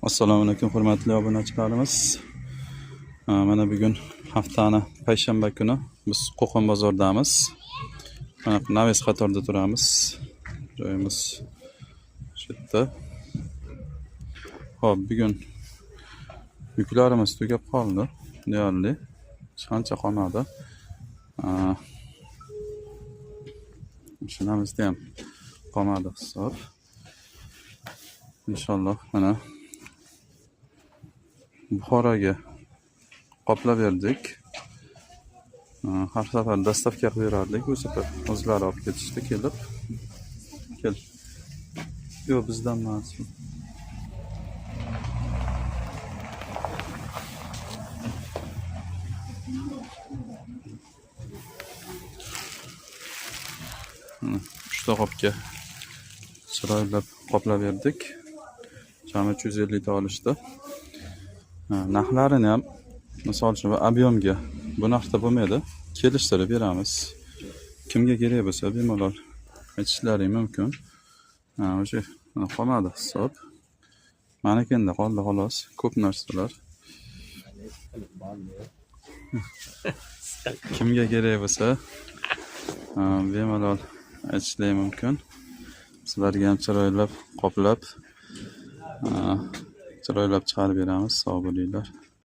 Assalomu alaykum, hurmatli obunachilarimiz. Mana bugun haftani payshanba kuni biz Qo'qon bozoridamiz. Mana навес qatorida turamiz. Joyimiz shu yerda. Xo'p, bugun yuklarimiz tugab qoldi deyarli. Hech qancha qolmadi. Mashinamizda ham qolmadi hisob. Inshaalloh, mana Buxoroga qoplab berdik. Har safar доставка qilib berardik. Bu safar o'zlari olib ketishdi kelib. Kel. Yo'q, bizdan emas. Mana uchta qopga chiroylab qoplab berdik. Jami 350 ta olishdi. Ha, narxlarini ham, misol uchun, объем ga bu narxda bo'lmaydi. Kelishtirib beramiz. Kimga kerak bo'lsa, bemalol aytishlari mumkin. Ha, o'sha mana qolmadi hisob. Manekinda qoldi xolos, ko'p narsalar. Kimga kerak bo'lsa, ha, bemalol aytishlari mumkin. Sizlarga ham chiroylab qoplab, ha, chiroylab chiqarib beramiz. Sog' bo'linglar.